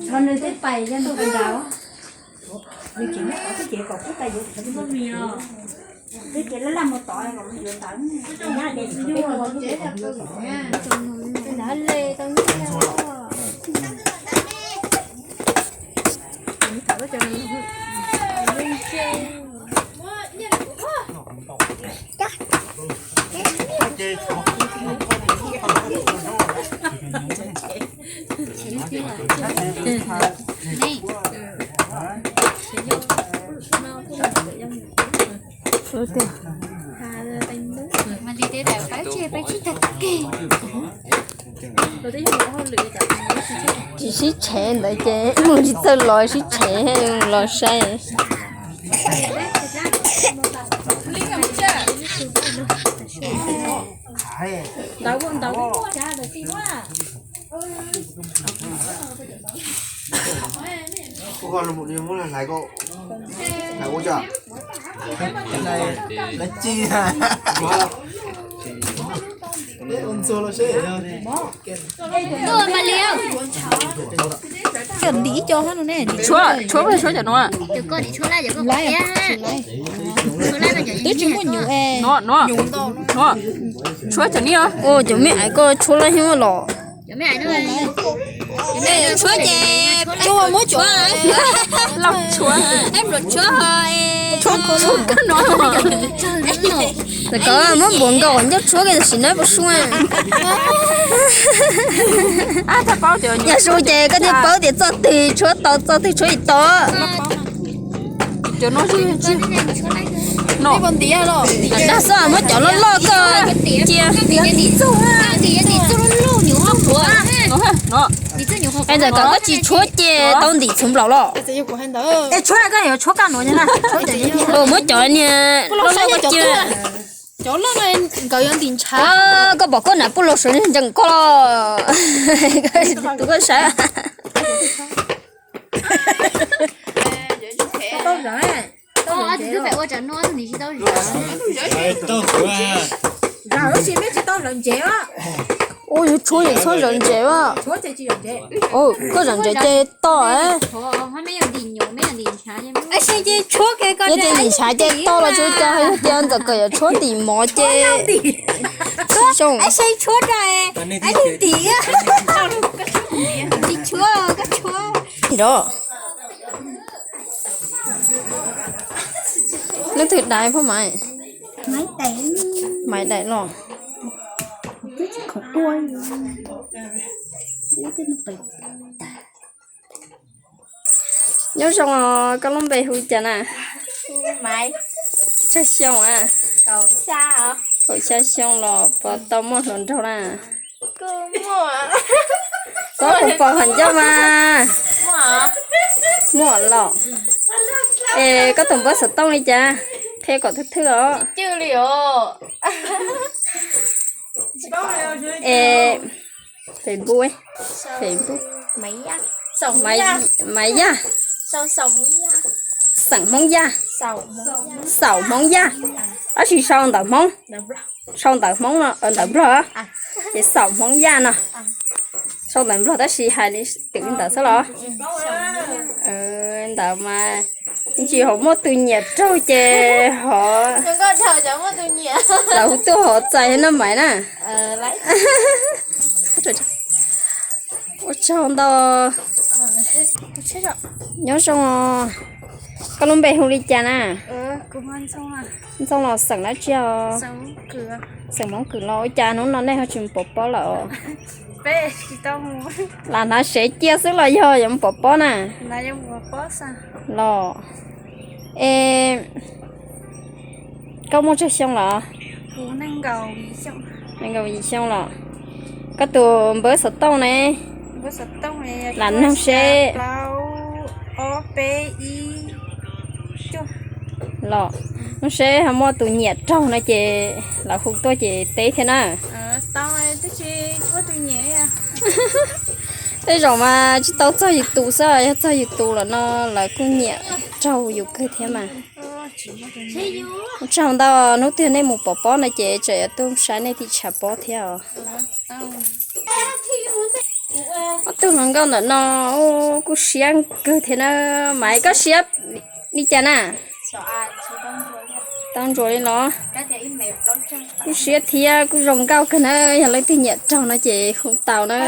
Txog nws twb pais yog nws pais nraud. Nws tsis nyob tod, twb ces kom pub tas yuav txog nws. Twb ces laj laj mus tod kom yuav ntawd. Nyab ces tsis pub peb mus ua, twb ces kom yuav txog nws. Nws le tau nyiaj os. Tsis sib tshev ntawd ces mus tsis txawj los, sib tshev los sai. Tshuab, tshuab, tshuab cov no. Twb tsis muaj nyuv. No, no, no. Tshuab cov ni. Ua cov me aiv koj tshuab laj hwv los. Tshuab ces tshuab, muab tshuab. Los tshuab. Tshuab, tshuab koj no. Tam koj muab npuav nkaus ncauj tshuab kiag tam sim no puas sua? Yog su ces koj thiaj paub tias txoj twg tshuab tau, txoj twg tshuab tsis tau. Dag xwb, muab cov loj loj koj cia. Es ntawm koj tsis tshuab ces tau ntim txhuv nplaum los. Es tshuab na, koj yuav tshuab kaj nuav na. Muab cov niag loj loj koj cia. Koj pom koj na, puj laug sawv ntsees koj los. Tus koj saib. Ua, yuav tshuab yus txhob zawv ntsev a. Koj zawv ntsev ces toj. Yog tias ntim ntshav ces toj los tsis ua cas, yog tias ntxawm kawm yuav tshuab ntim mov ces tsis zoo. Leej twg dai phoj Maiv? Maiv daim los. Nyob zoo os, koj lub npe hu li cas na? Tsawg xyoo a? Kaum xya xyoo los puas tau muaj hluas nraug na? Koj puas pom qhov ncauj mas? Muaj los. Es koj tus npawb xov tooj li cas? Qhia kom thwj thwj os. Es Facebook, Facebook, Maiv Yaj, xeem Hmoob Yaj, xaum Hmoob Yaj, tab sis sau ntawv Hmoob, sau ntawv Hmoob no, ntawv Nplog, ces xaum Hmoob Yaj no. Sau ntawv Nplog tab sis hais li twm li ntawd xwb los. Ntawd mas tsis hov muaj tus nyiam raug ces hov, lawv hu tuaj hov txais na Maiv na. Ua tsaug ntau. Nyob zoo os. Koj lub npe hu li cas na? Ntxooj los xeem dab tsi os? Xeem Hmoob Kws los. Ua cas hnub no nej ho tsis mus pov pob lawm? Lam hnav sev cia xwb los yog yuav mus pov pob na? Los, es koj muaj tsawg xyoo lawm? Nees nkaum yim xyoo los. Koj tus npawb xov tooj ne? Lam nug seb. Los, nug seb ho muaj tus nyiam raug no ces lawv hu tuaj ces teb thiab na. Tej zaum mas tsis tau txog yus tus xwb, yog txog yus tus lawm no lawv kuj nyiam raug yus kawg thiab mas. Ua tsaug ntau, hnub twg nej mus pov pob no ces tseem yuav tuaj saib nej tim tshav pob thiab os. Ob tug hluas nkauj ntawm no kuj siab kawg thiab na. Maiv, koj siab li cas na? Tau ntsuas li los? Kuj siab thiab kuj zoo nkauj kawg na, yog leej twg nyiam raug no ces hu tau na.